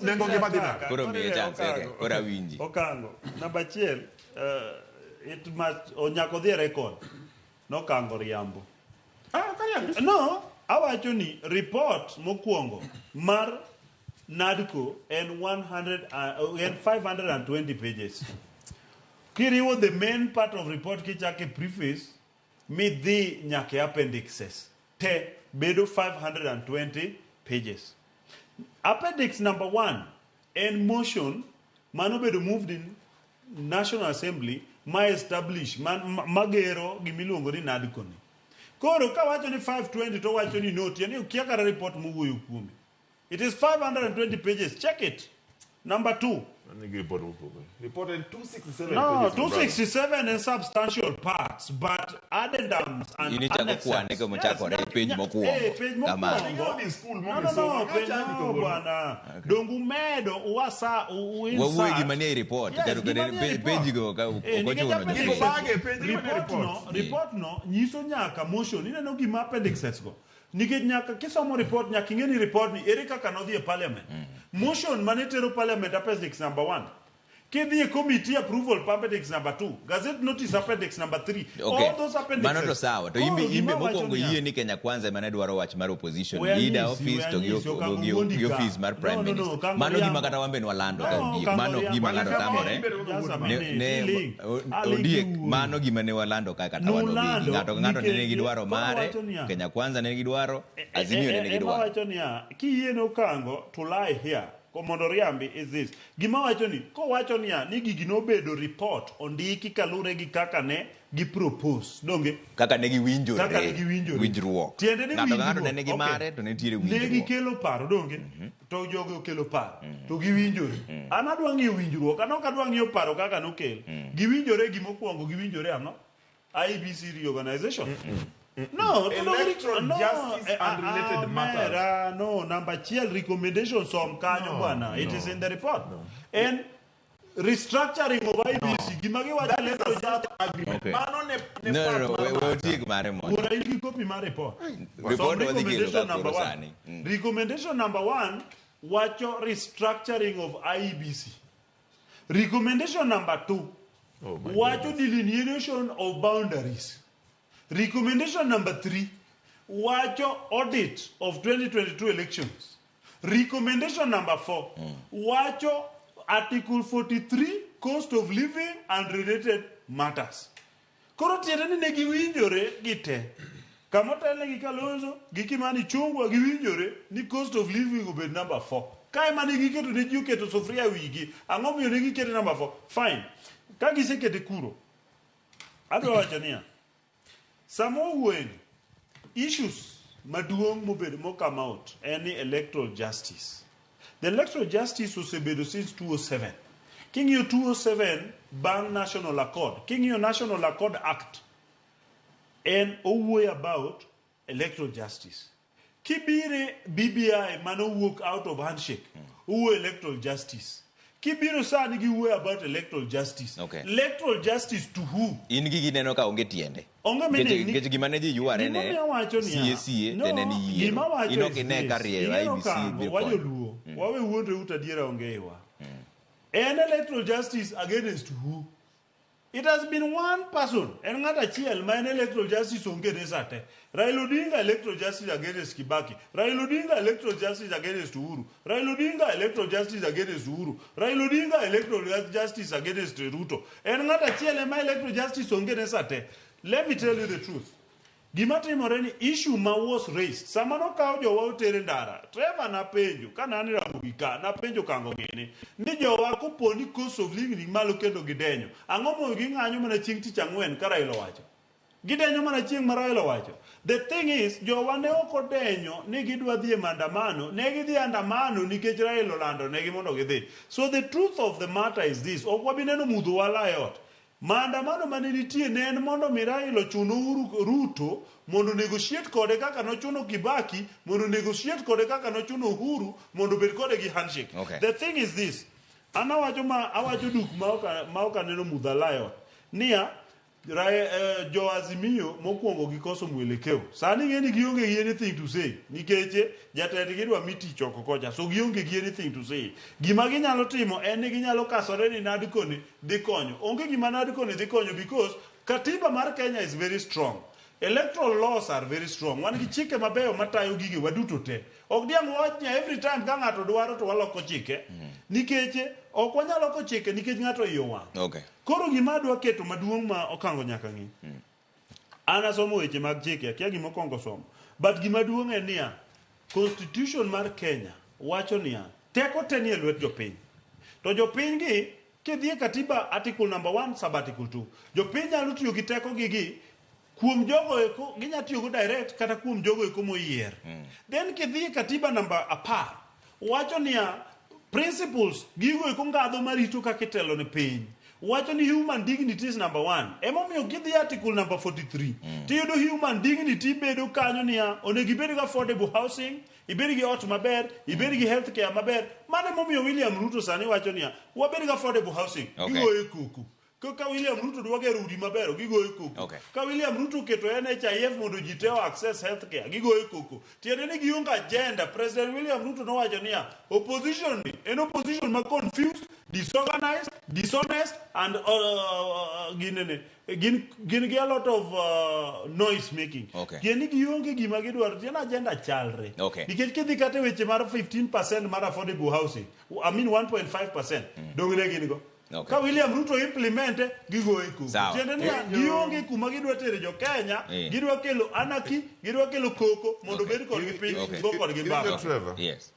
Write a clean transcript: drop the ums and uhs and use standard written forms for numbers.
Nengo ngima dhi nade? Koro miye chance, okay. Koro awinji. Okango. Namba achiel, it must onyako dhi e record. Nokango riambo. Ah, kariambo. No, awacho ni report mokwongo mar NADCO en 100, en 520 pages. Kiriwo the main part of report kichake preface midhi nyaka e appendixes te bedo 520 pages. Appendix number one en motion manobedo moved in National Assembly ma establish magero gimiluongo ni NADCO ni. Koro kawacho ni 520 to wacho ni no, tiende ni okia kata report mowuoyo kuome. It is 520 pages. Check it. Number two. Nigi report mopogore. Report en 267 No, pages, my brother. 267 and substantial parts, but addendums and In ichako annexes. kwane kama ochakore, Yes, page mokwongo. Eh, page Kamano. mokwongo. Ing'eyo ni school No, no, momisomo, no, page, achandi no, kawuono. bwana. Dongu medo uwasa u Wawuoye insert. gima nie report. Yes, Kendo gima kendo nie report. page go ka Eh, ok nikech ochuno appendixes- jopiny. Bage, page gima nie report no, report. report no nyiso nyaka motion. Ineno gima appendixes go. Nikech nyaka kisomo report nyaka ing'e ni report ni ere kaka nodhi e parliament. Motion mane tero parliament appendix number 1. Kidhi e committee approval appendix number 2. Gazette notice appendix number 3. Okay. All those appendixes. Mano to sawa. To Koro imbe gima imbe awacho mokwongo niya, yie ni Kenya Kwanza ema ne dwaro wach mar opposition We leader anyisi, office we to gi anyisi, Okango wuondi gi ka. office mar prime No, no, no, minister. Okango Mano gima riambo. kata wan be nwalando ka No, Ondiek. Okango Mano ok gima riambo. ng'ato tamore. Just a Ne minute, ne iling. Aling Ondiek iwuoyo. mano gima ne walando ka kata wan wawegi. Nulando Ng'ato ka ng'ato ne nikech- nigi dwaro koro mare. wacho niya. Kenya Kwanza ne nigi dwaro. Azimio ne nigi Ema dwaro. wacho niya, kiyie ne Okango to lie here, ko mondo riambi is this. Gima wacho ni, kowacho niya, ni gigi nobedo report ondiki kalure gi kaka ne gi propose. Donge? Kaka ne giwinjore. Kaka ne giwinjore. Winjruok. Tiende ni Ng'ato ka ng'ato ne winjruok. nigi Okay. mare to ne nitiere Ne winjruok. gikelo paro, donge? To jogi okelo paro. To giwinjore. An adwa ng'iyo winjruok, an ok adwa ng'iyo paro kaka nokel. Giwinjore gimokwongo, giwinjore ang'o? IEBC reorganization. No, to no, Electoral no, justice eh, and ah, related ah, matters. Mera, no, number achiel recommendation som kanyo No, bwana. It no. is in the report. And restructuring of IEBC gima giwacho That is a electoral sub agreement. Okay. Mano ne ne No, no, no, part mar we otiek mare mondo. Wuora in gi copy mar report. Report Som wadhi kelo recommendation ka number koro one. sani. Recommendation number one wacho restructuring of IEBC. Recommendation number two Oh my wacho delineation of boundaries. Recommendation number three wacho audit of 2022 elections. Recommendation number four wacho Article 43 cost of living and related matters. Koro tiende ni ne giwinjore gi te. Kama otelne gi Kalonzo gi Kimani Ichung'wa giwinjore ni cost of living obed number 4. Kae mane giketo ne ji oketo sufuria e wigi. Ang'o miyo ne gikete number 4? Fine. Ka gisekete kuro, adwa wacho niya, sama wawuoyeni, issues maduong' mobedo mo come out en ni electoral justice. The electoral justice osebedo since 2007. King'iyo 2007 bang' National Accord, king'iyo National Accord Act, en owuoyo about electoral justice. Kibire BBI mane owuok out of handshake, owuoyo electoral justice. Kibiro sani giwuoyo about electoral justice. Okay. Electoral justice to who? In gi gineno ka onge tiende. Onge Nikech meaning. nikech gima ne ji yware ne Gimomiyo awacho niya, sie sie no, to ne en yiero. gima awacho In ok is ine ka this, rieyo ing'eyo IEBC Okango, biro konyo. wajoluo, wawe wuondre ut adiera onge iwa. En electoral justice against who? It has been one person, en ng'at achiel ma en electoral justice onge ne sate. Raila Odinga electoral justice against Kibaki. Raila Odinga electoral justice against Uhuru. Raila Odinga electoral justice against Uhuru. Raila Odinga electoral justice against Ruto. En ng'at achiel ema electoral justice onge ne sate. Let me tell you the truth. Gima timore ni issue ma was raised sama nokaw jowa oter e ndara Trevor napenjo ka nan Ramogi ka napenjo Kango gini ni jowa kopo ni cost of living ni malo kendo gidenyo ang'o momiyo ging'anyo mana chieng' tich ang'wen ka Raila owacho gidenyo mana chieng' ma Raila owacho the thing is jowa ne ok odenyo ni gidwa dhi e maandamano ne gidhi e andamano nikech Raila olando negi mondo gidhi so the truth of the matter is this ok wabi neno mudho wala e ot Maandamano mane nitie ne en mondo mi Raila ochun Uhuru Ruto mondo negotiate kode kaka nochuno Kibaki mondo negotiate kode kaka nochuno Uhuru mondo obed kode gi handshake. Okay. The thing is this, an awacho ma awacho duk ma ok ma ok aneno mudho alayo niya Jo Azimio mokwongo gikoso mwelekeo. Sani ing'e ni gionge gi anything to say nikech jatendgi dwa mi tich oko kocha, so gionge gi anything to say. Gima ginyalo timo en ni ginyalo kasore ni NADCO ni dhi konyo. Onge gima NADCO ni dhi konyo because katiba mar Kenya is very strong. Electoral laws are very strong. Wan gi chike mabeyo matayo gige waduto te. Ok diang' wawach ni every time ka ng'ato dwaro to waloko chike. Nikech ok wanyal loko chike nikech ng'ato iye owang'. Koro gima adwa keto maduong' ma okango nyaka ng'i. An asomo weche mag chike, akia gima okongo somo. But gima duong' en niya, Constitution mar Kenya wacho niya, teko te nie lwet jopiny. To jopiny gi, kidhi e katiba article number 1 sub article 2, jopiny nyalo tiyo gi teko gi gi kuom jogo eko, ginya tiyo go direct kata kuom jogo eko moyier. Then kidhi e katiba namba 10, wacho niya, principles gigo eko ngadho marito kaka itelo ne piny. Wacho ni human dignity is number 1. Emomiyo kidhi article number 43, tiyudo human dignity bedo kanyo niya, onego ibed gi affordable housing, ibed gi ot maber, ibed gi health care maber. Mano emomiyo William Ruto sani wacho niya, wabed gi affordable housing, gigoyo koko. Ka William Ruto dwa gero udi maber, gigoyo koko. Ka William Ruto oketo NHIF mondo ji te o access health care, gigoyo koko. Tiende ni gionge agenda. President William Ruto nowacho niya, opposition ni en opposition ma confused, disorganized, dishonest and ginene. Gin gi a lot of noise making. Tiende ni gionge gima gidwaro, tiende agenda chalre. Nikech kidhi kata e weche mar 15% mar affordable housing, I mean 1.5%, dong ne gin go. Ka William Ruto implemente, gigoye koko. Tiende ni gionge kuma gidwa tere jo Kenya, gidwa kelo anarchy, gidwa kelo koko mondo bed kodgi piny, go kodgi mbaka. Trevor. Yes.